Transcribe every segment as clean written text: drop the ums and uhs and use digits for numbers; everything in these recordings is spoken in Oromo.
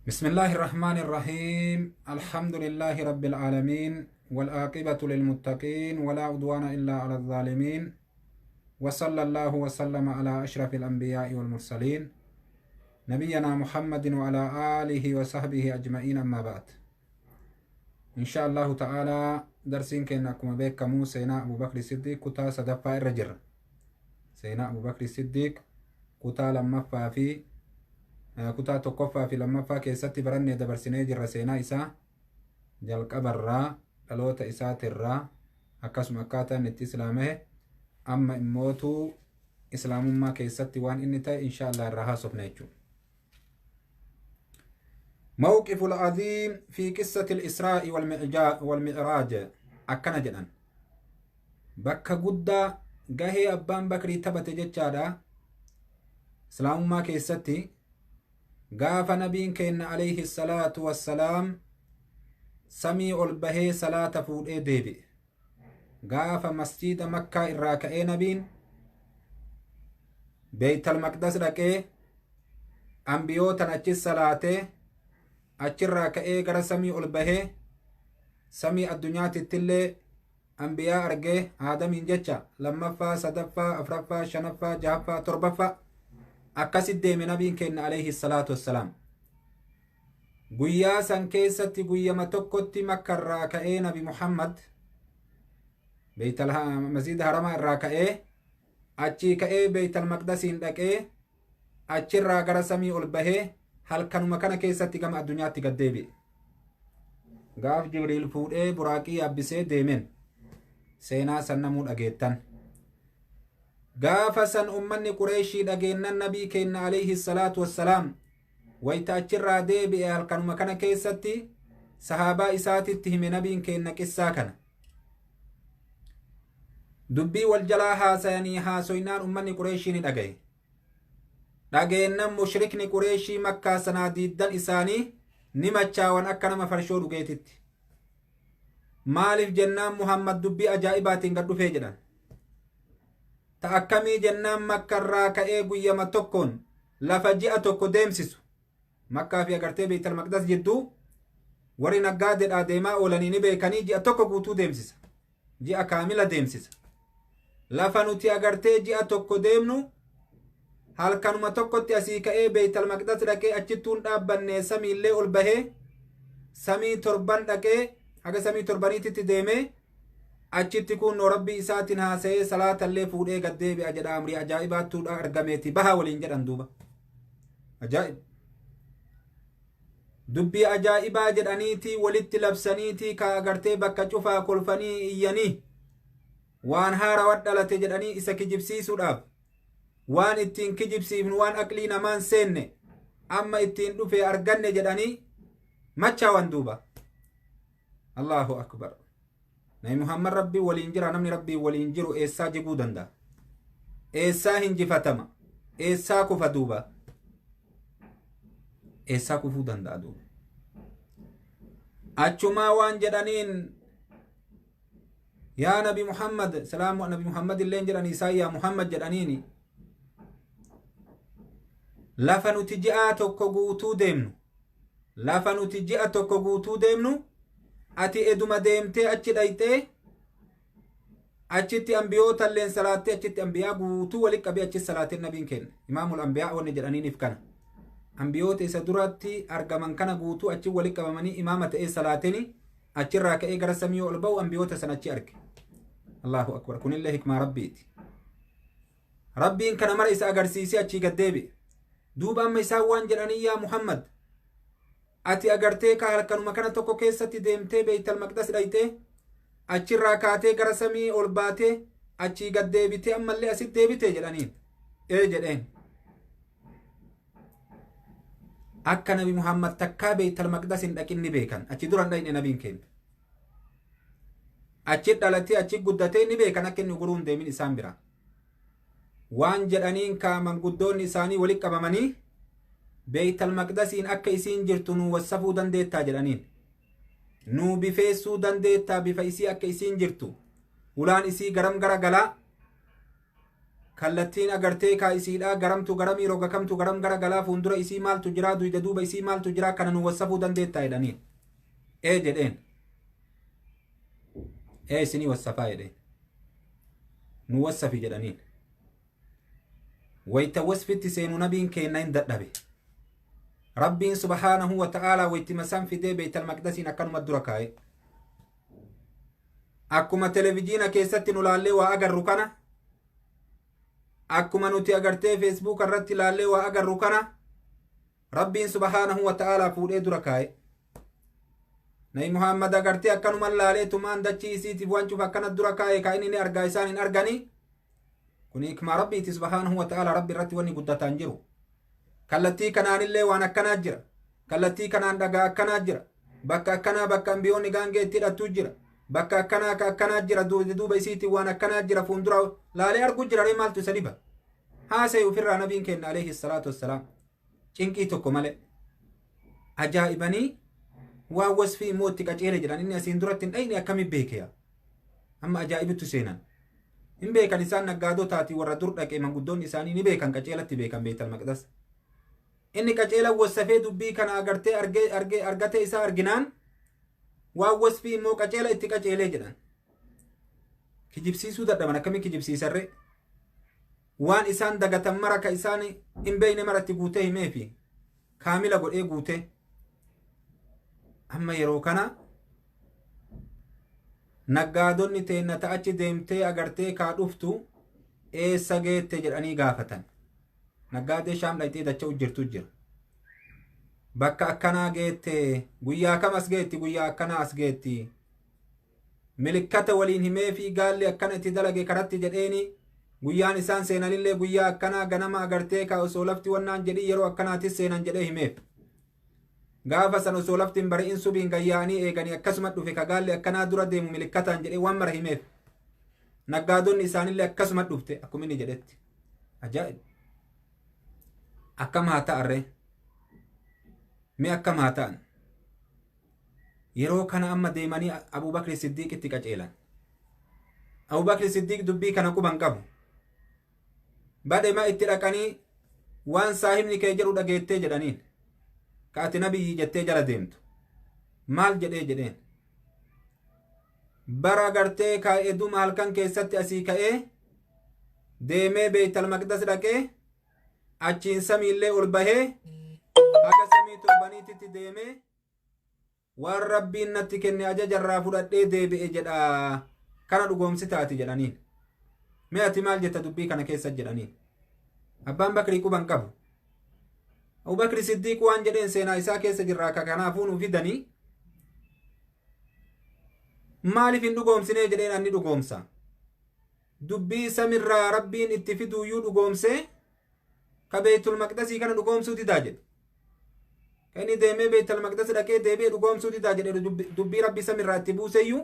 بسم الله الرحمن الرحيم. الحمد لله رب العالمين، والعاقبة للمتقين، ولا عدوان إلا على الظالمين، وصلى الله وسلم على أشرف الأنبياء والمرسلين نبينا محمد وعلى آله وصحبه أجمعين. أما بعد، إن شاء الله تعالى درسين كأنكم بكمو سينا أبو بكر الصديق كتا صدفة الرجر سينا أبو بكر الصديق كتا لما في kutaa tokkoffaa fi lammaffaa keessatti barannee dabarsinee jirra. Seenaa isaa jalqabarraa, dhaloota isaatirraa, akkasuma akkaataa inni itti islaama'e, amma immootuu islaamummaa keessatti waan inni ta'e insha Allah irraa haasofna jechuudha. موقف العظيم في قصة الإسراء والمعراج. akkana jedhan, bakka guddaa gahee abbaan Bakrii taphate jechaadha islaamummaa keessatti. Gaafa nabiin keenya alayhi salaatu wassalaam samii ol bahee salaata fuudhee deebi'e, gaafa masjiida Makkaa irraa ka'ee nabiin Beeytal Maqdas dhaqee ambiyootan achis salaatee, achirraa ka'ee gara samii ol bahee samii addunyaatittillee ambiyaa argee, Aadamiin jecha lammaffaa, sadaffaa, afraffaa, shanaffaa, jahaffaa, torbaffaa akkasit deeme nabiin keenya alayhi salaatu wassalaam. Guyyaa san keessatti guyyama tokkotti Makkarraa ka'ee nabi Muhammad Beeytal masjida Haramaa irraa ka'ee, achii ka'ee Beeytal Maqdasiin dhaqee, achirraa gara samii ol bahee halkanuma kana keessatti gama addunyaatti gad deebi'e. Gaaf Jibriil fuudhee Buraaqii yaabbisee deemeen seenaa san namuu dhageettan. Gaafa san ummanni Qureeshii dhageennan nabii keenya alayhi salaatu wassalaam wayta achirraa deebi'e halkanuma kana keessatti sahaabaa isaatitti hime nabiin keenya qissaa kana. Dubbii wal jalaa haasayanii haasoynaan ummanni Qureeshii ni dhagaye. Dhageennan mushrikni Qureeshii Makkaa sanaa diiddan isaanii ni machaawan akka nama farshoo dhugeetitti. Maaliif jennaan, Muhammad dubbii ajaa'ibaatiin gad dhufee jedhan. Ta akkamii jennaan, Makkarraa ka'ee guyyama tokkoon lafa ji'a tokko deemsisu, Makkaa fi agartee Beeytal Maqdas jidduu warri naggaadeedhaa deemaa oolanii ni beekanii, ji'a tokko guutuu deemsisa, ji'a kaamila deemsisa. Lafa nuti agartee ji'a tokko deemnu halkanuma tokkotti asii ka'ee Beeytal Maqdas dhaqee, achittuun dhaabbanne, samiillee ol bahee samii torban dhaqee, haga samii torbaniititti deemee, achitti kunnoo rabbii isaatiin haasa'ee salaatallee fuudhee gad deebi'a jedha. Amrii ajaa'ibaattuudha argameeti baha waliin jedhan duuba. Ajaa'ib, dubbii ajaa'ibaa jedhaniitii walitti labsaniitii ka agartee bakka cufaa kolfanii iyyanii waan haarawaa dhalate jedhanii isa kijibsiisuudhaaf, waan ittiin kijibsiifnu, waan aqlii namaan seenne amma ittiin dhufe arganne jedhanii machaawan duuba. Allahu akbar! Nabi Muhammad rabbii waliin jira. Namni rabbii waliin jiru eessaa jiguu danda'a? Eessaa hinjifatama? Eessaa kufa duuba? Eessaa kufuu danda'a duuba? Achumaa waan jedhaniin, yaa nabi Muhammad, salaamu nabi Muhammad illeen jedhanii isaan, yaa Muhammad jedhaniini, lafa nuti ji'a tokko guutuu deemnu, lafa nuti ji'a tokko guutuu deemnu ati eduma deemtee achi dhayxee, achitti ambiyoota illeen salaattee, achitti ambiyaa guutuu walitti qabee achi salaateen. Nabiin kenna imaamul ambiyaa wanni jedhaniiniif kana, ambiyoota isa duratti argaman kana guutuu achi walitti qabamanii imaama ta'ee salaateni, achirraa ka'ee gara samii ol ba'u ambiyoota san achi arge. Allahu akbar! Kunillee hikmaa rabbiiti. Rabbiin kana mara isa agarsiisee achii gad deebi'e duuba. Amma isaan waan jedhanii, yaa Muhammad, ati agartee ka halkanuma kana tokko keessatti deemtee Beeytal Maqdas dhayxee, achirraa kaatee gara samii ol baatee, achii gad deebitee, ammallee asitti deebitee jedhaniin. Ee jedheen. Akka nabi Muhammad takkaa Beeytal Maqdas hin dhaqin ni beekan. Achi dura hin dhaqne nabiin keenya. Achi dhalatee achi guddatee ni beekan, akka inni uguruu hin deemin isaan bira. Waan jedhaniin kaa manguddoonni isaanii walitti qabamanii, Beeytal Maqdasiin akka isiin jirtu nuu wassafuu dandeettaa jedhaniin. Nuu bifeessuu dandeettaa bifa isii, akka isiin jirtu, ulaan isii garam gara galaa? Kallattiin agartee kaa isiidhaa garamtu garamii roga kamtu garam gara galaa fuuldura isii maaltu jiraa duyda duuba isii maaltu jiraa kana nu wassafuu dandeettaa jedhaniin. Ee jedheen. Ee isinii wassafaa jedheen. Nu wassafi jedhaniin. Wayta wasfitti seenu nabiin keenna hin dadhabe. Rabbiin subhaanahu wa ta'aalaa waytima san fidee Beeytal Maqdasiin akkanuma dura kaa'e. Akkuma televijiina keessatti nu laallee waa agarru kana, akkuma nuti agartee feesbuuk irratti laallee waa agarru kana, Rabbiin subhaanahu wa ta'aalaa fuudhee dura kaa'e. Nabi Muhammad agartee akkanuma laalee tumaan dachii isiitiif waan cufa akkana dura kaa'e ka inni ni argaa isaan hin arganii. Kun hikmaa Rabbiiti subhaanahu wa ta'aalaa. Rabbi irratti wanni guddataan jiru. Kallattii kanaanillee waan akkanaa jira. Kallattii kanaan dhagaa akkanaa jira. Bakka akkanaa bakka ambiyoonni gaangee itti hidhattu jira. Bakka akkanaa ka akkanaa jira, duuba isiitiin waan akkanaa jira, fuuldura laalee argu jira. Ree maaltu isa dhiba? Haasa'e ofirraa nabiin kenna alayhi salaatu wassalaam. Cinqii tokko malee. Ajaa'ibanii waan wasfii immoo itti qaceele jedhan. Inni asiin duratti hin dhayne akkami beekeya? Amma ajaa'ibittu seenan. Hin beekan isaan naggaadotaati warra dur dhaqe, manguddoonni isaanii ni beekan, qaceelatti beekan Beetal Maqdas. Inni qaceela wassafee dubbii kana agartee argee argee argatee isaa arginaan waan wasfii immoo qaceela itti qaceelee jedhan. Kijibsiisuu dadhaban. Akkamiin kijibsiisarree? Waan isaan dagatan mara ka isaan hin beekne maratti guutee himeefi kaamila godhee guutee. Amma yeroo kana naggaadonni teenna ta'achi deemtee agartee kaa dhuftu eessa geette jedhanii gaafatan. Naggaadee Shaam dhaqxee dacha'u jirtu jira. Bakka akkanaa geette, guyyaa kam as geetti, guyyaa akkanaa as geetti. Milikkata waliin himee fi gaalli akkana itti dalage karatti jedheeni, guyyaan isaan seenanillee guyyaa akkanaa ganama agartee kaa osoo lafti wannaan jedhii yeroo akkanaatis seenan jedhee himeef. Gaafa san osoo lafti hin bari'in subiin gayyaa'anii eeganii akkasuma dhufe ka gaalli akkanaa dura deemu milikkataan jedhee waan mara himeef. Naggaadonni isaanillee akkasuma dhufte akkuma inni jedhetti. Ajaa'ib! Akkam haa ta'arree? Mee akkam haa ta'an? Yeroo kana amma deemanii Abubakri Siddiiqitti qaceelan. Abubakri Siddiiq dubbii kana quban qabu. Badhema itti dhaqanii waan saahibni kee jedhu dhageettee jedhaniin. Ka ati nabiyyi jettee jala deemtu. Maal jedhee jedheen. Bara gartee kaa'ee duma halkan keessatti asii ka'ee deemee Beeytal Maqdas dhaqee achiin samiillee ol bahee haga samii torbaniititti deemee waan Rabbiin natti kenne ajajarraa fudhadhee deebi'e jedha, kana dhugoomsitaati jedhaniin. Mee ati maal jetta dubbii kana keessa jedhaniin. Abbaan Bakrii quban qabu. Abubakri Siddiiq waan jedheen seenaa isaa keessa jirraa ka kanaafuu nu fidanii maaliif hin dhugoomsinee jedheen. Anni dhugoomsa. Dubbii samirraa Rabbiin itti fiduuyyuu dhugoomsee ka Beeytul Maqdasii kana dhugoomsuu didaa jedhe. Ka inni deemee Beeytul Maqdas dhaqee deebi'ee dhugoomsuu didaa jedhe. Dubbii Rabbi samirraa itti buuseyyuu,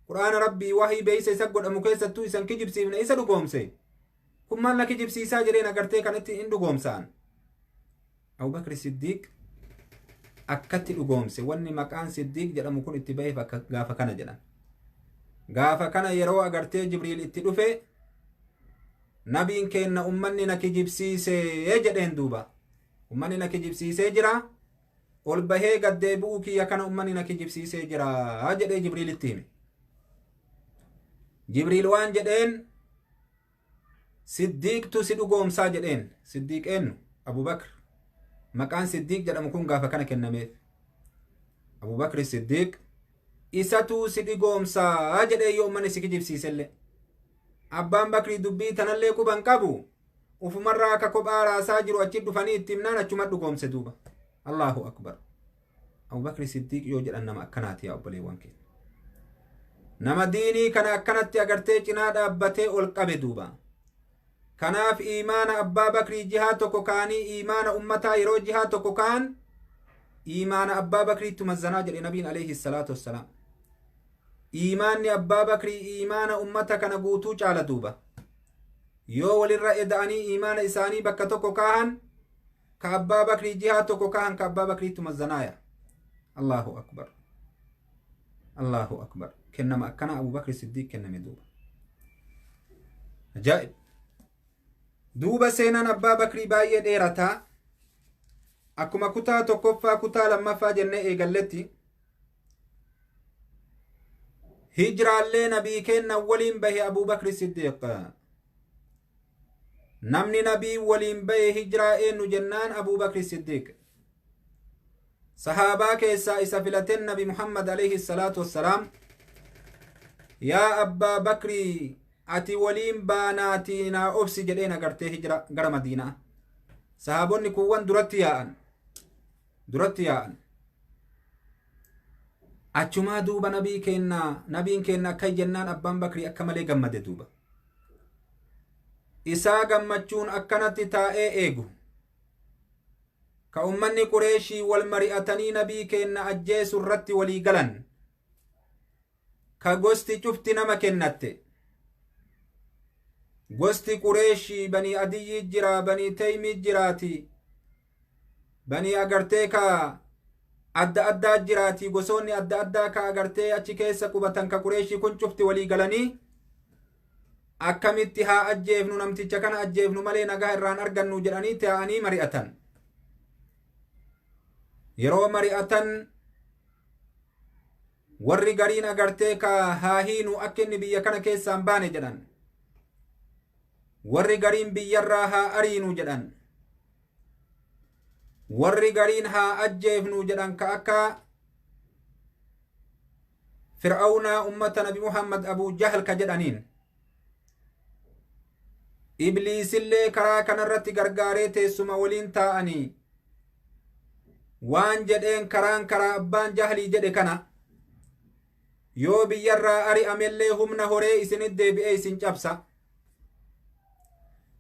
Quraana Rabbii wahii beeysa isa godhamu keessattuu isan kijibsiifne isa dhugoomse. Kun maal na kijibsiisaa jedheen agartee kanatti hin dhugoomsaan. Abubakri Siddiiq akkatti dhugoomse. Wanni maqaan Siddiiq jedhamu kun itti baheef akka gaafa kana jedhan. Gaafa kana yeroo agartee Jibriil itti dhufe nabiin keenna ummanni na kijibsiisee jedheen duuba. Ummanni na kijibsiisee jira. Ol bahee gad deebi'uu kiyya kana ummanni na kijibsiisee jira jedhee Jibriilitti hime. Jibriil waan jedheen, Siddiiqtu si dhugoomsaa jedheen. Siddiiq eenyu? Abubakr. Maqaan Siddiiq jedhamu kun gaafa kana kennameef. Abubakri Siddiiq isatuu si dhugoomsaa jedhee yoo ummanni si kijibsiisellee. Abbaan Bakrii dubbii tanallee quban qabu. Ufumarraa akka kophaa raasaa jiru achi dhufanii itti himnaan achuma dhugoomse duuba. Allahu akbar. Abubakri Siddiiq yoo jedhan nama akkanaati yaa obboleewwan keenya. Nama diinii kana akkanatti agartee cinaa dhaabbatee ol qabe duuba. Kanaaf iimaana Abbaa Bakrii jihaa tokko kaanii iimaana ummataa yeroo jihaa tokko kaan iimaana Abbaa Bakriitti mazzanaa jedhe nabiin alayhi salaatu wassalaam. Iimaanni Abbaa Bakrii iimaana ummata kana guutuu caala duuba. Yoo walirra eda'anii iimaana isaanii bakka tokko kaahan ka Abbaa Bakrii jihaa tokko kaahan ka Abbaa Bakriitti mazzanaaya. Allahu akbar. Allahu akbar. Kennama akkana Abubakri Siddiiq kenname duuba. Ajaa'ib. Duuba seenaan Abbaa Bakrii baay'ee dheerataa. Akkuma kutaa tokkoffaa kutaa lammaffaa jennee eegalletti hijraallee nabii kenna waliin bahe Abuu Bakri Siddiiq. Namni nabii waliin bahe hijraa eenyu jennaan Abuu Bakri Siddiiq. Sahaabaa keessaa isa filateen Nabi Muhammad alayhi salaatu wassalaam, yaa Abbaa Bakrii, ati waliin baanaatii naa obsi jedheen agartee hijra gara Madiinaa. Sahaabonni kuuwwan duratti yaa'an. Duratti yaa'an. Achumaa duuba nabii kennaa nabiin kenna akka jennaan Abbaan Bakrii akka malee gammade duuba. Isaa gammachuun akkanatti taa'ee eegu. Ka ummanni Qureeshii wal mari'atanii nabii kenna ajjeesu irratti walii galan. Ka gosti cufti nama kennatte. Gosti Qureeshii banii Adiyyii jira, banii Teymii jiraati, banii agartee ka adda addaa jiraati, gosoonni adda addaa ka agartee achi keessa qubatan ka Qureeshii kun cufti walii galanii akkamitti haa ajjeefnu, namticha kana ajjeefnu malee nagaa irraan argannu jedhanii taa'anii mari'atan. Yeroo mari'atan warri gariin agartee ka haa hiinu akka inni biyya kana keessaan baane jedhan. Warri gariin biyyarraa haa ariinu jedhan. Warri gariin haa ajjeefnu jedhan ka akka Fir'aawnaa ummata Nabi Muhammad Abuu Jahl ka jedhaniin. Ibliisillee karaa kanarratti gargaaree teessuma waliin taa'anii waan jedheen karaan karaa abbaan Jahlii jedhe kana yoo biyyarraa ari'amellee humna horee isinit deebi'ee isin cabsa.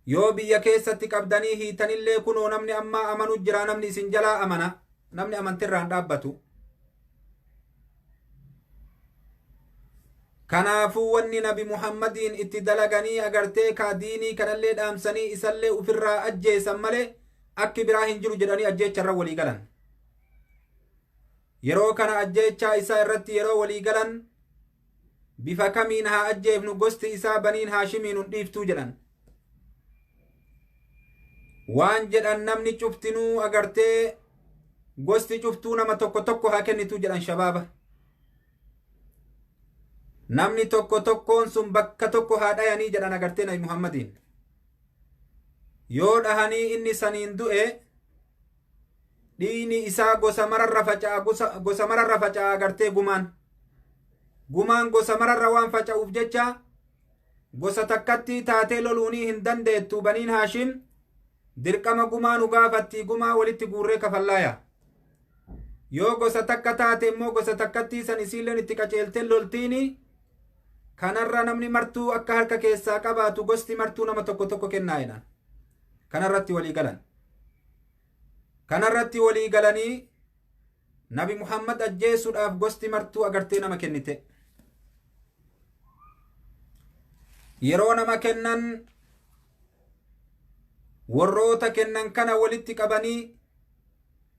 Yoo biyya keessatti qabdanii hiitanillee kunoo namni ammaa amanu jira, namni isin jalaa amana, namni amantirraan dhaabbatu. Kanaafuu wanni Nabi Muhammadiin itti dalaganii agartee kaa diinii kanallee dhaamsanii isallee ufirraa ajjeesan malee akki biraa hin jiru jedhanii ajjeecharra walii galan. Yeroo kana ajjeechaa isaa irratti yeroo walii galan bifa kamiin haa ajjeefnu, gosti isaa baniin Haashimiin hin dhiiftuu jedhan. Waan jedhan namni cuftinuu agartee gosti cuftuu nama tokko tokko haa kennituu jedhan shabaaba. Namni tokko tokkoon sun bakka tokko haa dhayanii jedhan agartee Nabi Muhammadiin. Yoo dhahanii inni saniin du'e dhiini isaa gosa mararra faca'a, gosa mararra faca'a agartee gumaan. Gumaan gosa mararra waan faca'uuf jecha gosa takkatti taatee loluunii hin dandeettu baniin Haashim dirqama gumaa nu gaafattii gumaa walitti guurree kafallaaya. Yoo gosa takka taate immoo gosa takkattii san isiilleen itti qaceeltee loltiini kanarra namni martuu akka harka keessaa qabaatu gosti martuu nama tokko tokko kennaa jedhan. Kanarratti walii galan. Kanarratti walii galanii Nabi Muhammad ajjeesuudhaaf gosti martuu agartee nama kennite. Yeroo nama kennan warroota kennan kana walitti qabanii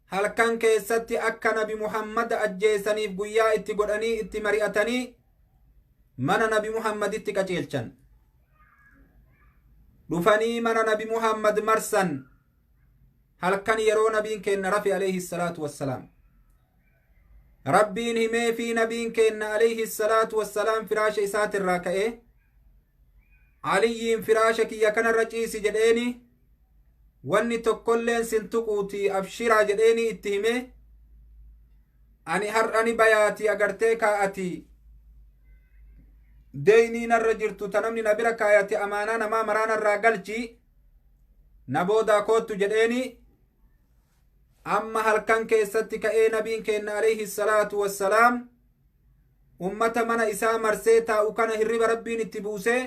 halkan keessatti akka Nabi Muhammad ajjeesaniif guyyaa itti godhanii itti mari'atanii mana Nabi Muhammaditti qajeelchan. Dhufanii mana Nabi Muhammad marsan halkan yeroo nabiin kenna rafi alayhi salaatu wassalaam. Rabbiin himee fi nabiin kenna alayhi salaatu wassalaam firaasha isaatirraa ka'ee Aliyyiin firaasha kiyya kanarra ciisi jedheeni wanni tokkolleen sin tuquuti abshiraa jedheeni itti himee ani har'ani bayaati agartee kaa'ati deeynii narra jirtu ta namni na bira kaayate amaanaa namaa maraa narraa galchi na boodaa koottu jedheeni amma halkan keessatti ka'ee nabiin kenna alayhi salaatu wassalaam ummata mana isaa marsee taa'u kana hirriba rabbiin itti buusee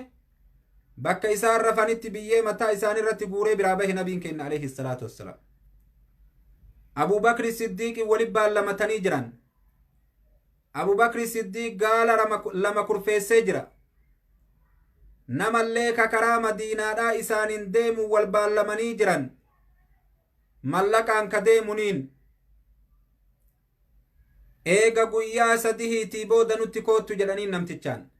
bakka isaan rafanitti biyyee mataa isaanii irratti guuree biraa bahe nabiin kenna alayhi salaatu wassalaam. Abuu Bakri Siddiiqi wali baallamatanii jiran. Abuu Bakri Siddiiq gaala lama kurfeessee jira. Namallee ka karaa Madiinaadhaa isaaniin deemu wal baallamanii jiran. Mallaqaan ka deemuniin. Eega guyyaa sadihiitii booda nutti koottu jedhaniin namtichaan.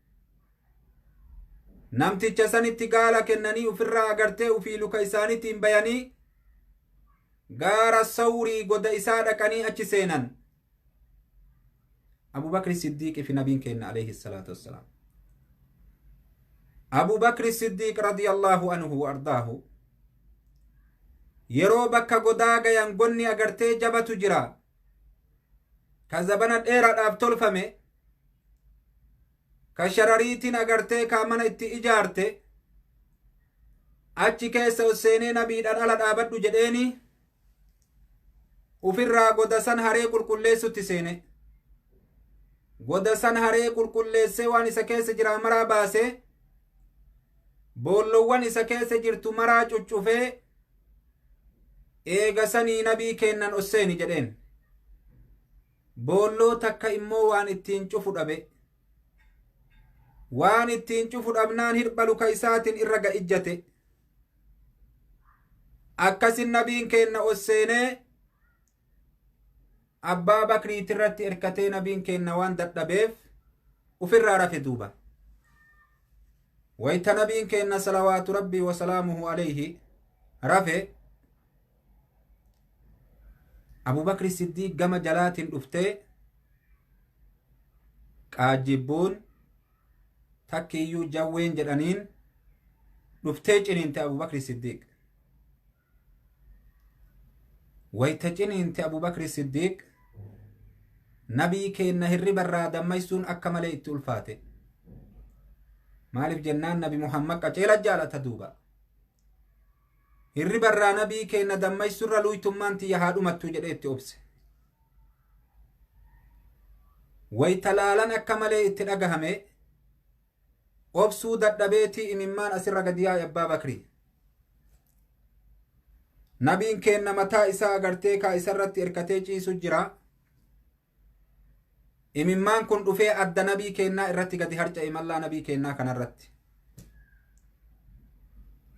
Namticha sanitti gaala kennanii ufirraa agartee ufii luka isaaniitiin bayanii gaara Sawrii goda isaa dhaqanii achi seenan. Abubakri Siddiiqi fi nabiin kenna alayhi salaatu wassalaam. Abubakri Siddiiq radiyallahu anhu wa ardaahu yeroo bakka godaa gayan gonni agartee jabatu jira ka zabana dheeraadhaaf tolfame ka sharariitiin agartee ka mana itti ijaarte achi keessa ol seenee nabiidhaan ala dhaabadhu jedheeni ufirraa goda san haree qulqulleessutti seene. Goda san haree qulqulleessee waan isa keessa jira maraa baasee boollowwan isa keessa jirtu maraa cuccufee eega sanii nabii kennan osseeni jedheen. Boolloo takka immoo waan ittiin cufu dhabe. Waan ittiin cufu dhabnaan hirba luka isaatiin irra ga'ijjate. Akkasin nabiin kenna osseenee Abbaa Bakriitirratti erkatee nabiin kenna waan dadhabeef ufirraa rafe duuba. Wayta nabiin kenna salawaatu rabbii wasalaamuhu alayhi rafe Abubakri Siddiiq gama jalaatiin dhuftee qaajjibbuun takkiiyyuu jawween jedhaniin dhuftee ciniinte Abubakri Siddiiq. Wayta ciniinte Abubakri Siddiiq nabii keenna hirribarraa dammaysuun akka malee itti ulfaate. Maaliif jennaan nabi Muhammad qaceela jaalata duuba. Hirribarraa nabii keenna dammaysurra luytummaan tiyya haa dhumattuu jedhee itti obse. Wayta laalan akka malee itti dhagahame obsuu dadhabeetii imimmaan asirra gadi yaa'e Abbaa Bakrii. Nabiin keenna mataa isaa agartee kaa isarratti erkatee ciisu jira. Imimmaan kun dhufee adda nabii keennaa irratti gadi harca'e mallaa nabii keennaa kanarratti.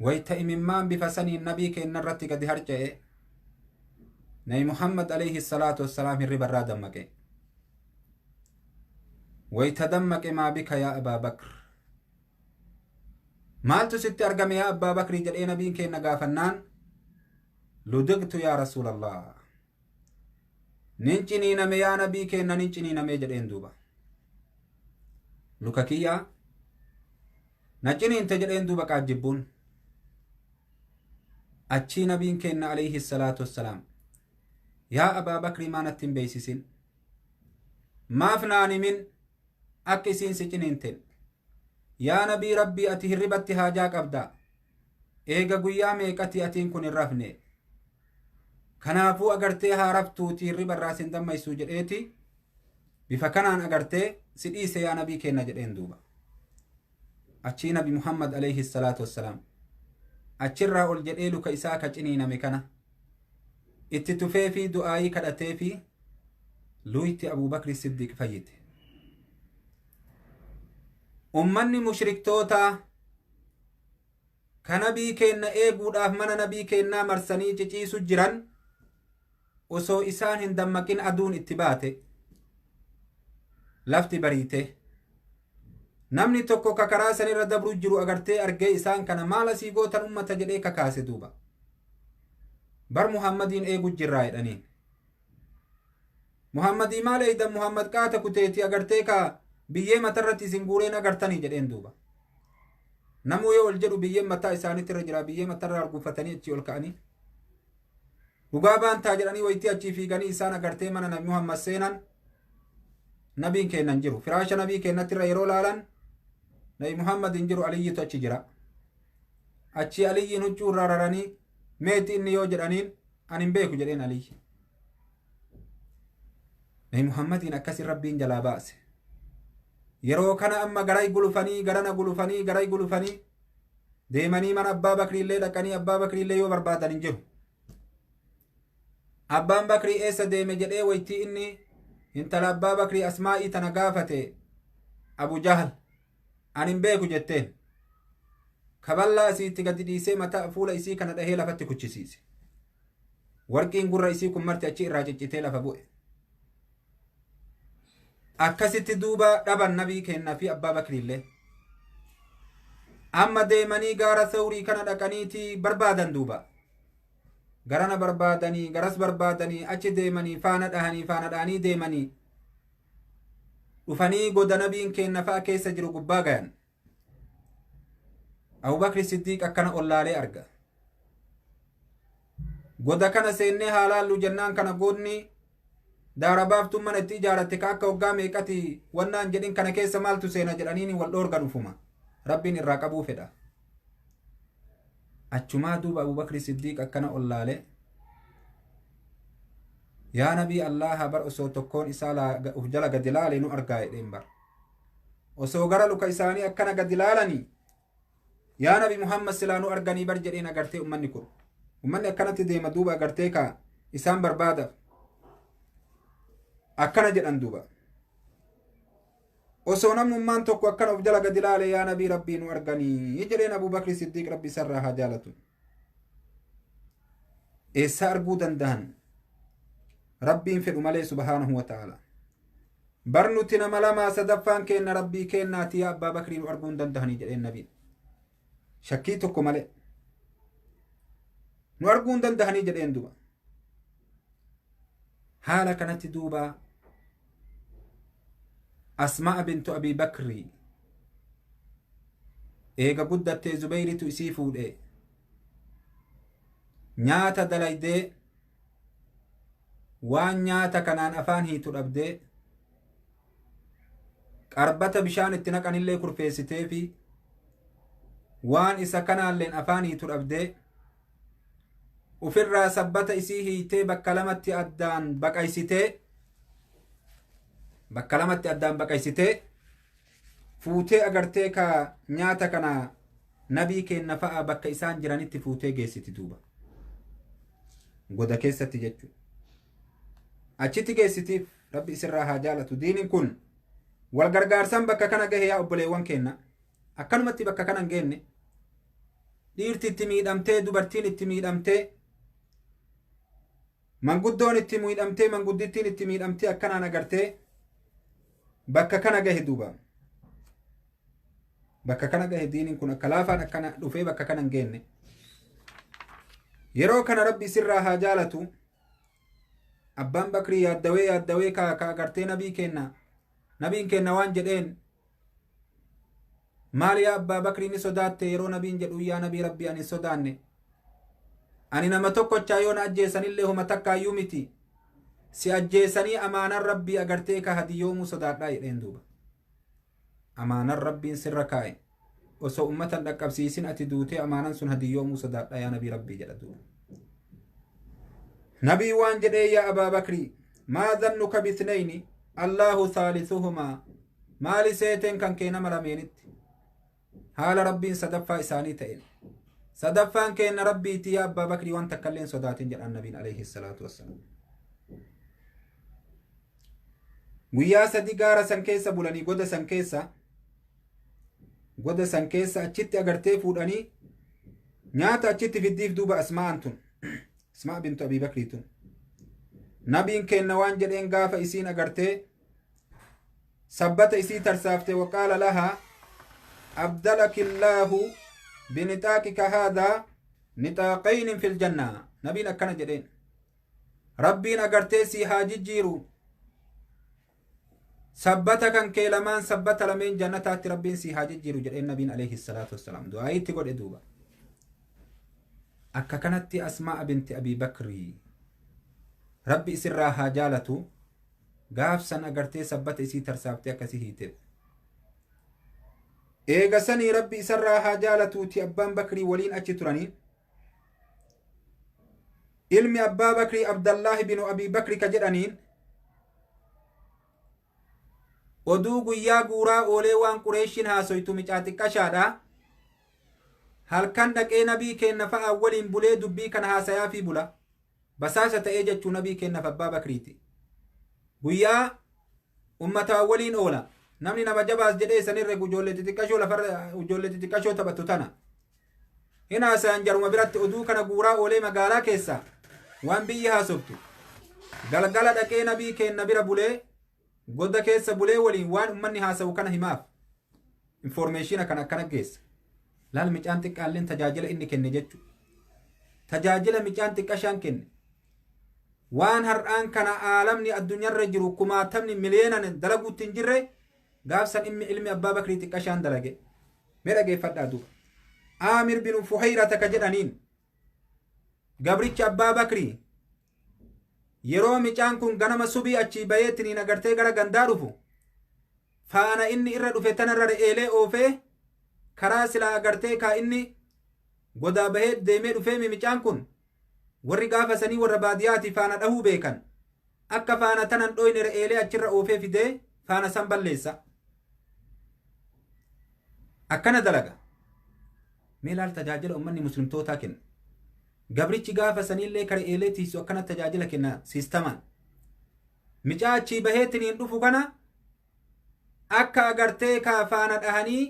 Wayta imimmaan bifa saniin nabii keenna irratti gadi harca'e Nabi Muhammad alayhi salaatu wassalaam hirribarraa dammaqe. Wayta dammaqe maa bika yaa Abaa Bakr. Maaltu sitti argame yaa Abbaa Bakrii jedhee nabiin keenna gaafannaan ludigtu yaa Rasuulallah. Nin ciniiname yaa nabii keenna nin ciniiname jedheen duuba. Luka kiyyaa na ciniinte jedheen duuba qaajjibbuun. Achii nabiin keenna alayhi salaatu wassalaam yaa Abaa Bakrii maa natti hin beeysisin? Maaf naan himin akka isiin si ciniinten? Yaa nabii rabbii ati hirribatti haajaa qabda. Eega guyyaa meeqati atiin kun hin rafne? Kanaafuu agartee haa raftuuti hirribarraa sin dammaysuu jedheeti bifa kanaan agartee si dhiise yaa nabii keenna jedheen duuba. Achii nabi Muhammad alayhi salaatu wassalaam achirraa ol jedhee luka isaa ka ciniiname kana itti tufee fi du'aayii kadhatee fi luyti Abubakri Siddiiq fayyite. Ummanni mushriktootaa ka nabii keenna eeguudhaaf mana nabii keennaa marsanii ciciisu jiran osoo isaan hin dammaqin aduun itti baate lafti bariite. Namni tokko ka karaa sanirra dabru jiru agartee argee isaan kana maal asii gootan ummata jedhee kakaase duuba. Bar Muhammadiin eegu jirraa jedhaniin. Muhammadii maal eeydan Muhammad qaata kuteeti agartee ka biyyee matarratti isin guureen agartanii jedheen duuba. Namuu yoo ol jedhu biyyeen mataa isaaniitti irra jira biyyee matarra arguufatanii achii ol ka'anii. Dhugaa baantaa jedhanii waytii achii fiiganii isaan agartee mana nabi Muhammad seenan nabiin kennan jiru. Firaasha nabii kennatti irra yeroo laalan nabi Muhammad hin jiru Aliyyitu achi jira. Achii Aliyyiin huccuu irraa raranii meeti inni yoo jedhaniin ani hin beeku jedheen Aliyyi. Nabi Muhammadiin akkasin rabbiin jalaa baase. Yeroo kana amma garay gulufanii garana gulufanii garay gulufanii deemanii mana Abbaa Bakriillee dhaqanii Abbaa Bakriillee yoo barbaadan hin jiru. Abbaan Bakrii eessa deeme jedhee waytii inni intala Abbaa Bakrii Asmaa'ii tana gaafate Abu Jahal ani hin beeku jetteen. Kaballaa isiitti gadi dhiisee mataa fuula isii kana dhahee lafatti kuchisiise. Warqiin gurra isii kun marti achi irraa ciccitee lafa bu'e. Akkasitti duuba dhaban nabii kennaa fi Abbaa Bakriillee. Amma deemanii gaara Sawrii kana dhaqaniiti barbaadan duuba. Garana barbaadanii, garas barbaadanii, achi deemanii, faana dhahanii, faana dhahanii deemanii dhufanii goda nabiin keenna fa'a keessa jiru gubbaa gayan. Abubakri Siddiiq akkana ollaalee arga. Goda kana seennee haa laallu jennaan kana goodni daara baaftuun mana itti ijaaratte ka akka waggaa meeqati wannaan jedhin kana keessa maaltu seena jedhaniini wal dhoorgan ufuma. Rabbiin irraa qabuu fedha. Achumaa duuba Abubakri Siddiiq akkana ollaale. Yaa nabii Allaha, bar osoo tokkoon isaa uf jala gadi laale nu argaa jedheen bar. Osoo gara luka isaanii akkana gadi laalanii yaa nabi Muhammad silaa nu arganii bar jedheen agartee ummanni kun. Ummanni akkanatti deema duuba agartee ka isaan barbaadaaf. Akkana jedhan duuba. Osoo namnummaan tokko akkana of jala gadi laale yaa nabii rabbii nu arganii jedheen Abubakri Siddiiq, rabbi isarraa haa jaalatu. Eessaa arguu danda'an? Rabbiin fedhu malee, subhaanahu wa ta'ala. Bar nuti nama lamaa, sadaffaan keenna rabbii keennaati, yaa Abbaa Bakrii nu arguu hin dandahanii jedheen nabiin. Shakkii tokko malee. Nu arguu hin dandahanii jedheen duuba. Haala kanatti duuba Asma'a bintu Abii Bakrii eega guddattee Zubayritu isii fuudhe, nyaata dalaydee, waan nyaata kanaan afaan hiitu dhabdee, qarbata bishaan itti naqanillee kurfeessitee fi waan isa kanaalleen afaan hiitu dhabdee, ufirraa sabbata isii hiitee bakka lamatti addaan baqaysitee, bakka lamatti addaan baqaysitee fuutee agartee ka nyaata kana nabii keenna fa'a bakka isaan jiranitti fuutee geessiti duuba. Goda keessatti jechuudha. Achitti geessitiif, rabbi isirraa haa jaalatu. Diiniin kun wal gargaarsan bakka kana gahe, yaa obboleewwan keenna. Akkanumatti bakka kana hin geenne. Dhiirti itti miidhamtee, dubartiin itti miidhamtee, manguddoon itti miidhamtee, manguddittiin itti miidhamtee, akkanaan agartee bakka kana gahe duuba. Bakka kana gahe diiniin kun akka laafaan akkana dhufee bakka kana hin geenne. Yeroo kana, rabbi isirraa haa jaalatu, abbaan Bakrii yaaddawee yaaddawee ka agartee nabii kenna. Nabiin kenna waan jedheen: "Maal yaa abbaa Bakrii, ni sodaatte?" Yeroo nabiin jedhu, "Yaa nabii rabbii, ani hin sodaanne. Ani nama tokkochaa yoo na ajjeesanillee homa takkaayyuu miti. Si ajjeesanii amaanan rabbii agartee ka hadiyoomuu sodaadhaa" jedheen duuba. "Amaanan rabbiin sirra kaa'e osoo ummatan dhaqqabsiisin ati duutee amaanan sun hadiyoomuu sodaadhaa, yaa nabii rabbii" jedha duuba. Nabii waan jedhee: "Yaa abaa Bakrii, maa dhannuka bithnayni Allaahu thaalisuhumaa? Maali seeteen kan kee nama lameenitti haala rabbiin sadaffaa isaanii ta'een? Sadaffaan keenna rabbiiti, yaa abbaa Bakrii, waan takka illee sodaatin" jedhan nabiin alayhi salaatu wassalaam. Guyyaa 3 gaara san keessa bulanii, goda san keessa, goda san keessa achitti agartee fuudhanii nyaata achitti fiddiif duuba Asmaa'an tun, Asmaa bintu Abii Bakrii tun. Nabiin keenna waan jedheen gaafa isiin agartee sabbata isii tarsaafte: waqaala lahaa: "Abdalaki illaahu binixaaqika haadaa nixaaqaynin fil jannaa." Nabiin akkana jedheen: "Rabbiin agartee sii haa jijjiiru sabbata kan kee lamaan, sabbata lameen jannataatti rabbiin sii haa jijjiiru" jedheen nabiin alayhi salaatu wassalaam. Du'aayitti godhe duuba. Akka kanatti Asmaa binti Abii Bakrii, rabbi isirraa haa jaalatu, gaafsan agartee sabbata isii tarsaaftee akkasii hiiteef. Eega sanii, rabbi isarraa haa jaalatuuti, abbaan Bakrii waliin achi turanii, ilmi abbaa Bakrii Abdallaahi binu Abii Bakri ka jedhaniin oduu guyyaa guuraa oolee, waan Qureeshiin haasoytu micaa xiqqashaadha. Halkan dhaqee nabii keenna fa'a waliin bulee dubbii kana haasayaa fi bula. Basaasa ta'ee jechuu nabii keennaaf abbaa Bakriiti. Guyyaa ummataa waliin oola. Namni nama jabaas jedhee sanirra ijoollee xixiqqashoo lafarra ijoollee xixiqqashoo taphattu tana. Hin haasayan jaruma biratti, oduu kana guuraa oolee magaalaa keessa waan biyyi haasoftu. Galgala dhaqee nabii keenna bira bulee, goda keessa bulee waliin waan ummanni haasa'u kana himaaf. Information kana akkana geessa. Laal micaan xiqqaalleen tajaajila inni kenne jechuudha. Tajaajila micaan xiqqashaan kenne. Waan har'aan kana aalamni addunyaarra jiru kumaatamni miliyeenan dalaguutti hin jirre gaafsan inni ilmi Abbaa Bakrii xiqqashaan dalage. Mee dhageeffadhaa duuba. Aamir bin Fuhayrata ka jedhaniin gabrichi Abbaa Bakrii yeroo micaan kun ganama subii achii bayeetiniin agartee gara gandaa dhufu faana inni irra dhufe tanarra re'eelee oofee karaa silaa agartee kaa inni godaa bahee deemee dhufee micaan kun warri gaafa sanii warra baadiyaati faana dhahuu beekan akka faana tanan dhoyne re'eelee achirra oofee fidee faana san balleessa. Akkana dalaga. Mee laal tajaajila ummanni muslimtootaa kenna. Gabrichi gaafa saniillee ka re'eelee tiisu akkana tajaajila kenna siistamaan. Micaa achii baheetiniin dhufu kana akka agartee kaa faana dhahanii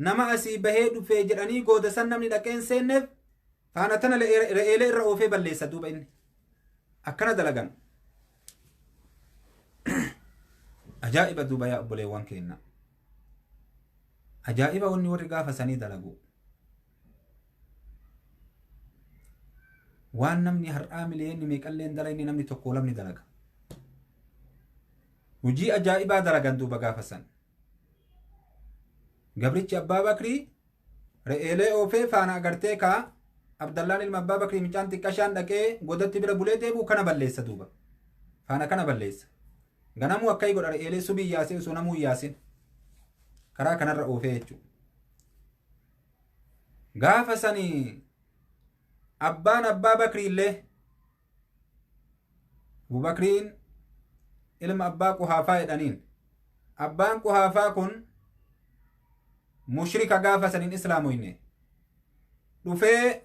nama asii bahee dhufee jedhanii gooda san namni dhaqeen seenneef faana tana re'eelee irra oofee balleessa duuba inni. Akkana dalagan. Ajaa'iba duuba yaa obboleewwan keenna. Ajaa'iba wanni warri gaafa sanii dalagu. Waan namni har'aa miliyeenni meeqalleen dalayni namni tokko lamni dalaga. Hujii ajaa'ibaa dalagan duuba gaafa san. Gabrichi Abbaa Bakrii re'eelee oofee faana agartee kaa Abdallaan ilma Abbaa Bakrii micaan xiqqashaan dhaqee godatti bira bulee deebi'u kana balleessa duuba. Faana kana balleessa. Ganamuu akkai godha re'eelee subii yaasee osoo namuu yaasin. Karaa kanarra oofee jechuudha. Gaafa sanii abbaan Abbaa Bakrii illee Abubakriin ilma Abbaa Quhaafaa jedhaniin. Abbaan Quhaafaa kun mushrika gaafa saniin islaamoyne. Dhufee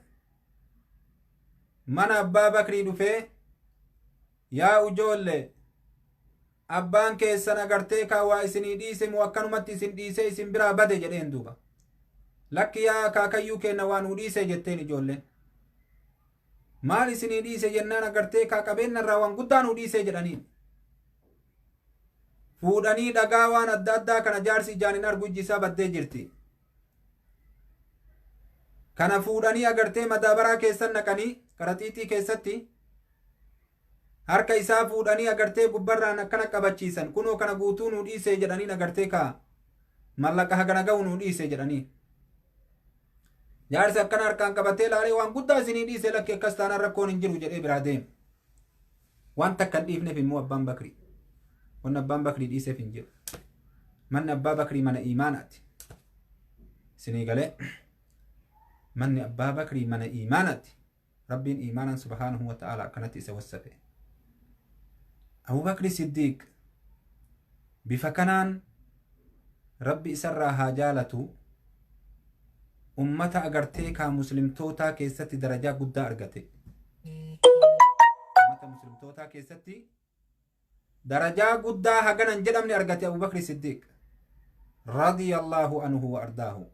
mana Abbaa Bakrii dhufee yaa ujoollee abbaan keessan agartee kaa waa isinii dhiise moo akkanumatti isin dhiisee isin biraa bade jedheen duuba. Lakki yaa akaakayyuu keenna waa nuu dhiise jetteen ijoolleen. Maal isinii dhiise jennaan agartee kaa qabeenya irraa waan guddaa nuu dhiise jedhaniin. Fuudhanii dhagaa waan adda addaa kana jaarsi ijaan hin argu ijji isaa baddee jirti. Kana fuudhanii agartee madaabaraa keessan naqanii qaraxiixii keessatti harka isaa fuudhanii agartee gubbarraan akkana qabachiisan kunoo kana guutuu nuu dhiise jedhaniin agartee kaa mallaqa hagana ga'u nuu dhiise jedhanii. Jaarsi akkana harkaan qabatee laalee waan guddaa isinii dhiise lakki akkas taanaan rakkoon hin jiru jedhee biraa deeme. Waan takka hin dhiifneef immoo Abbaan Bakrii. Wanni Abbaan Bakrii dhiiseef hin jiru. Manni Abbaa Bakrii mana iimaanaati. Isinii galee manni Abbaa Bakrii mana iimaanaati. Rabbiin iimaanaan subhaanahu wa ta'ala akkanatti isa wassafe. Abubakri Siddiiq bifa kanaan Rabbi isarraa haa jaalatu ummata agartee kaa muslimtootaa keessatti darajaa guddaa argate. Ummata muslimtootaa keessatti darajaa guddaa haganan jedhamne argate Abubakri Siddiiq radiyallahu anhu wa ardaahu.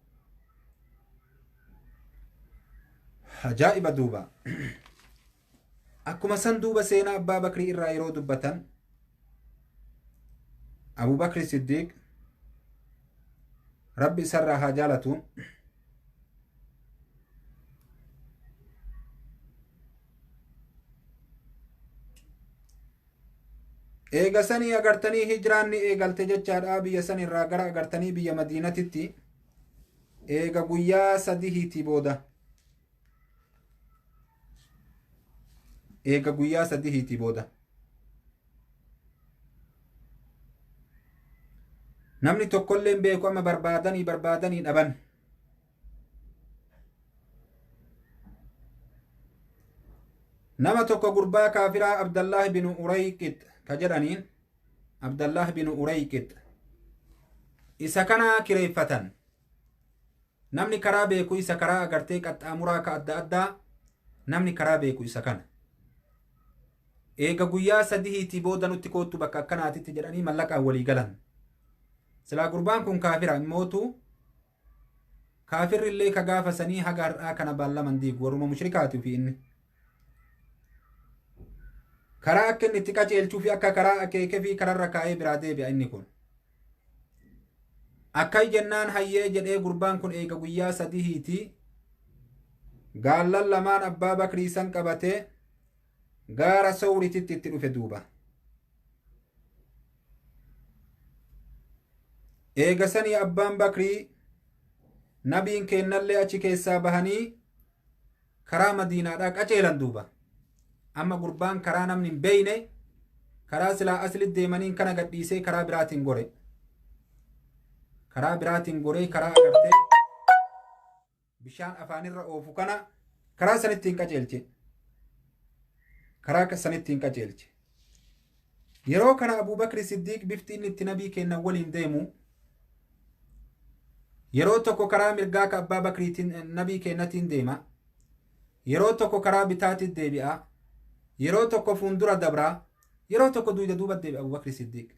Ajaa'iba duuba. Akkuma san duuba seenaa Abbaa Bakrii irraa yeroo dubbatan Abubakri Siddiiq Rabbi isarraa haa jaalatu. Eega sanii agartanii hijiraan ni eegalte jechaadha biyya san irraa gara agartanii biyya Madiinatitti eega guyyaa sadihiitii booda. Eega guyyaa sadihiitii booda. Namni tokkollee hin beeku amma barbaadanii barbaadanii dhaban. Nama tokko gurbaa kaafiraa Abdallaah bin Urayqit ka jedhaniin Abdallaah bin Urayqit isa kana kireeffatan. Namni karaa beeku isa karaa agartee qaxxaamuraa ka adda addaa namni karaa beeku isa kana. Eega guyyaa sadihiitii booda nutti koottu bakka akkanaatitti jedhanii mallaqaan walii galan. Silaa gurbaan kun kaafira immootu kaafirri illee ka gaafa sanii haga har'aa kana baallaman diigu warruma mushrikaati fi inni. Karaa akka inni itti qajeelchuu fi akka karaa akeekee fi kararra kaa'ee biraa deebi'a inni kun. Akkai jennaan hayyee jedhee gurbaan kun eega guyyaa sadihiiti gaallan lamaan Abbaa Bakrii san qabatee gaara Sawrititti itti dhufe duuba. Eega sanii Abbaan Bakrii nabiin keennallee achi keessaa bahanii karaa Madiinaadhaa qaceelan duuba. Amma gurbaan karaa namni hin beeyne karaa silaa asli deemaniin kana gadhiisee karaa biraatiin gore. Karaa biraatiin goree karaa agartee bishaan afaanirra oofu kana karaa sanitti hin qaceelche. Karaa sanitti hin qaceelche. Yeroo kana Abuubakri Siddiiq bifti inni itti nabii kennan waliin deemu yeroo tokko karaa mirgaa ka Abbaa Bakriitiin nabii kennatiin deema. Yeroo tokko karaa bitaatiin deebi'a. Yeroo tokko fuuldura dabraa. Yeroo tokko duyda duuba deebi'a Abuubakri Siddiiq.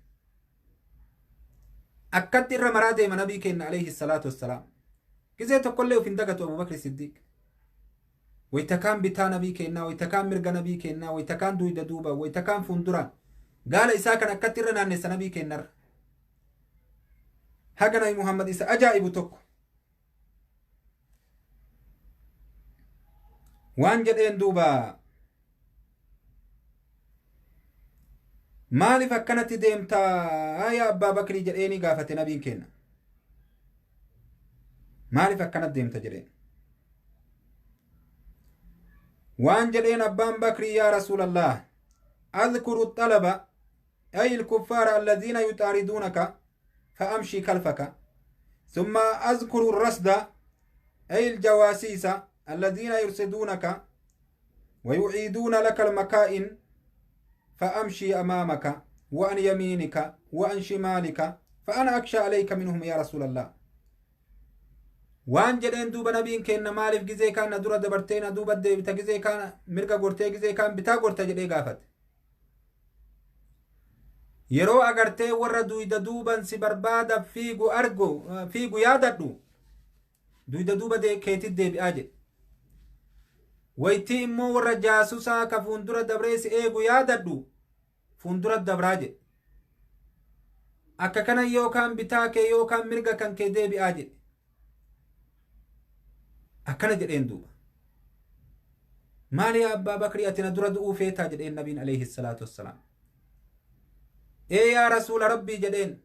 Akkatti irra maraa deema nabii kenna alayhi salaatu wassalaam. Gizee tokkollee of hin dagatu Abuubakri Siddiiq. Wayitakaan bitaa nabii kennaa, wayitakaan mirga nabii kennaa, wayitakaan duyda duuba, wayitakaan fuulduraan. Gaala isaa kan akkatti irra naannessa nabii kennarra. Haga Nabi Muhammad isa ajaa'ibu tokko. Waan jedheen duuba maaliif akkanatti deemtaa yaa Abbaa Bakrii jedheeni gaafate nabiin kenna. Maaliif akkanatti deemta jedheen. Waan jedheen Abbaan Bakrii yaa Rasuulallah أذكر الطلب أي الكفار الذين يطاردونك فأمشي خلفك، ثم أذكر الرصد أي الجواسيس الذين يرصدونك ويعيدون لك المكائن فأمشي أمامك وعن يمينك وعن شمالك فأنا أخشى عليك منهم يا رسول الله. waan jedheen duuba nabiin kenna maaliif gizee kaan na dura dabartee na duuba deebita gizee kaan mirga gortee gizee kaan bitaa gorta jedhee gaafate. Yeroo agartee warra duyda duuban si barbaada fiigu argu fiigu yaadadhu duyda duuba keetit deebi'aa jedhe. Waytii immoo warra jaasusaa ka fuuldura dabree si eegu yaadadhu fuuldura dabraa jedhe. Akka kana yookaan bitaa kee yookaan mirga kan kee deebi'aa jedhe. Akkana jedheen duuba. Maali yaa Abbaa Bakrii ati na dura du'uu feetaa jedheen nabiin alayhi salaatu wassalaam. Ee yaa Rasuula Rabbii jedheen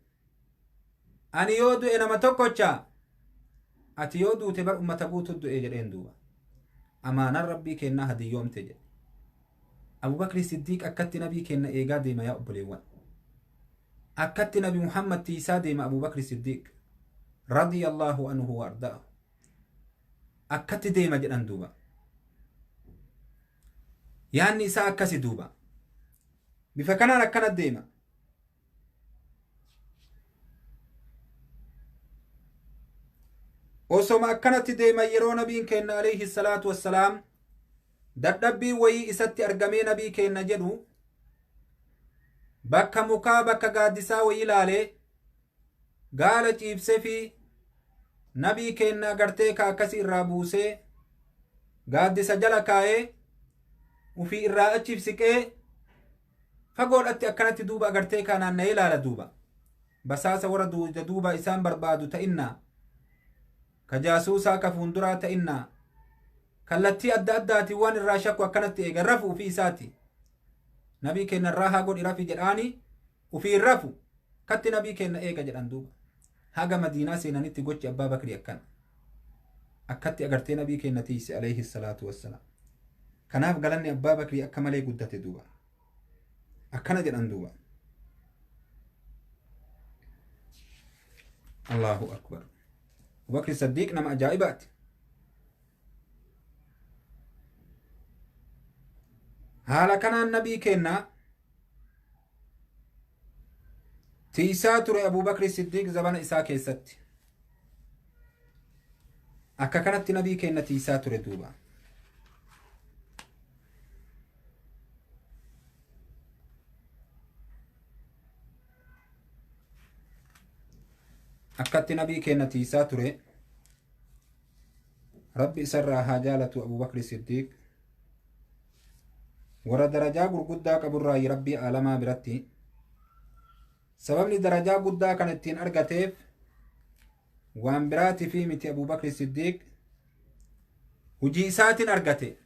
ani yoo du'e nama tokkocha ati yoo duute bar ummata guutu du'e jedheen duuba. Amaanaan Rabbii kennaa hadiyyoomte jedhe. Abubakri Siddiiq akkatti nabii kenna eegaa deema yaa obboleewwan. Akkatti Nabi Muhammad tiisaa deema Abubakri Siddiiq radiyallahu anhu wa ardaahu. Akkatti deema jedhan duuba. Yaanni isaa akkasi duuba. Bifa kanaan akkana deema. Osoma akkanatti deema yeroo nabiin kenna alayhi salaatu wassalaam dadhabbii wayii isatti argamee nabii kenna jedhu bakka mukaa bakka gaaddisaa wayii ilaalee gaala ciibsee fi nabii kenna agartee ka akkasii irraa buusee gaaddisa jala kaa'ee ufii irraa achiif siqee fagoodhatti akkanatti duuba agartee ka naanna'ee ilaala duuba. Basaasa warra duuba isaan barbaadu ta'innaa ka jaasuusaa ka fuulduraa ta'innaa kallattii adda addaatiin waan irraa shakku akkanatti eega rafu ufii isaati. Nabii kenna irraa haa godhi rafi jedhaani ufii rafu katti nabii kenna eega jedhan duuba. Haga Madiinaa seenanitti gochi Abbaa Bakrii akkana. Akkatti agartee nabii kenna tiise alayhi salaatu wassalaam. Kanaaf galanni Abbaa Bakrii akka malee guddate duuba. Akkana jedhan duuba. Allahu akbar. Abubakri Siddiiq nama ajaa'ibaati. Haala kanaan nabii kenna tiisaa ture Abubakri Siddiiq zabana isaa keessatti. Akka kanatti nabii kenna tiisaa ture duuba. Akkatti nabii kenna tiisaa ture. Rabbi isarraa haa jaalatu Abubakri Siddiiq. Warra darajaa gurguddaa qaburraa Rabbii aalamaa biratti. Sababni darajaa guddaa kan ittiin argateef Waan biraati fi miti, Abubakri Siddiiq hujii isaatiin argate.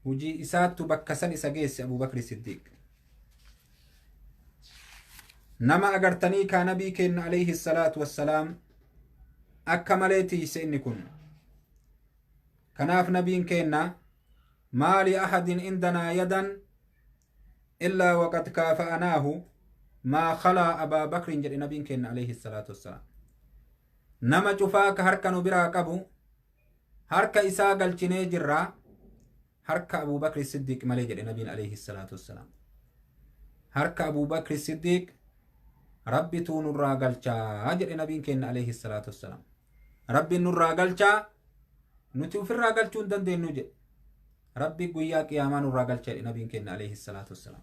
Hujii isaattu bakka san isa geesse. Abubakri Siddiiq nama agartanii kaa nabii kenna alayhi salaatu wassalaam akka malee tiiyse inni kun. Kanaaf nabiin kenna maa li ahadin indanaa yadan illaa waqad kaafa'anaahu maa khalaa abaa bakrin jedhe nabiin kenna alayhi salaatu wassalaam. Nama cufaa ka harka nu biraa qabu harka isaa galchinee jirraa, harka Abubakri Siddiiq malee jedhe nabiin alayhi salaatu wassalaam. Harka Abubakri Siddiiq rabbituu nurraa galchaa jedhe nabiin kenna alayhi salaatu wassalaam. Rabbiin nurraa galchaa, nuti ufirraa galchuu hin dandeenyu jedhe. Rabbi guyyaa qiyaamaa nurraa galcha jedhe nabiin kenna alayhi salaatu wassalaam.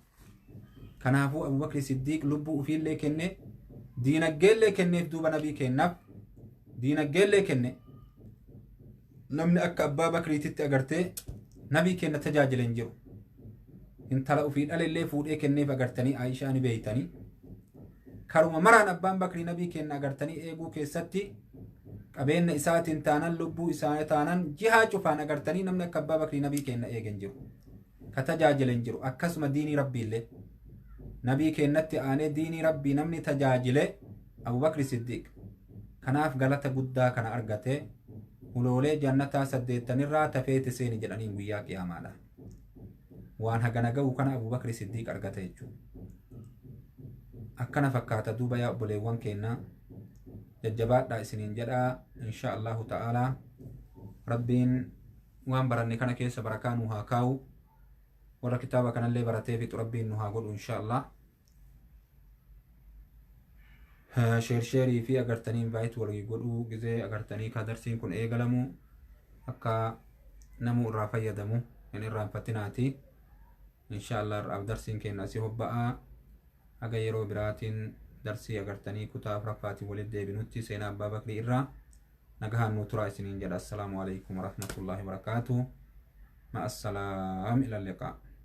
Kanaafuu Abubakri Siddiiq lubbuu ufiillee kenne, diinaggeellee kenneef. Duuba nabii kennaaf diinaggeellee kenne. Namni akka abbaa bakriititti agartee nabii kenna tajaajila hin jiru. Intala ufii dhalellee fuudhee kenneef agartanii, Aayishaa ni beeytanii. Karuma maraan abbaan bakrii nabii kenna agartanii eeguu keessatti qabeenya isaatiin taanan, lubbuu isaa taanan, jihaa cufaan agartanii namni akka abbaa bakrii nabii kenna eegen jiru, ka tajaajila hin jiru. Akkasuma diinii rabbiillee nabii kennatti aanee diinii rabbii namni tajaajile Abubakri Siddiiq. Kanaaf galata guddaa kana argate. Huloolee jannataa 80rraa tafeete seeni jedhaniin guyyaa qiyaamaadha. Waan hagana ga'u kana Abubakri Siddiiq argate jechuudha. Akkana fakkaata duuba yaa obboleewwan keenna, jajjabaadhaa isiniin jedhaa. Insha Allahu ta'aalaa rabbiin waan baranne kana keessa barakaa nu haa kaa'u. Warra kitaaba kanallee baratee fixu rabbiin nu haa godhu insha Allah. Sheerii fi agartanii invite walii godhuu gizee agartanii ka darsiin kun eegalamu akka namuu irraa fayyadamu hin irraanfatinaati. Insha Allah irraaf darsiin keenya asii hobba'aa. Haga yeroo biraatiin darsii agartanii kutaa afuraffaatiin walitti deebinutti seenaa abbaa bakrii irraa nagahaan nu turaa isiniin jedha. Assalaamu alaikum warahmatullaahi wabarakaatu. Ma'assalaam, ila liqaa.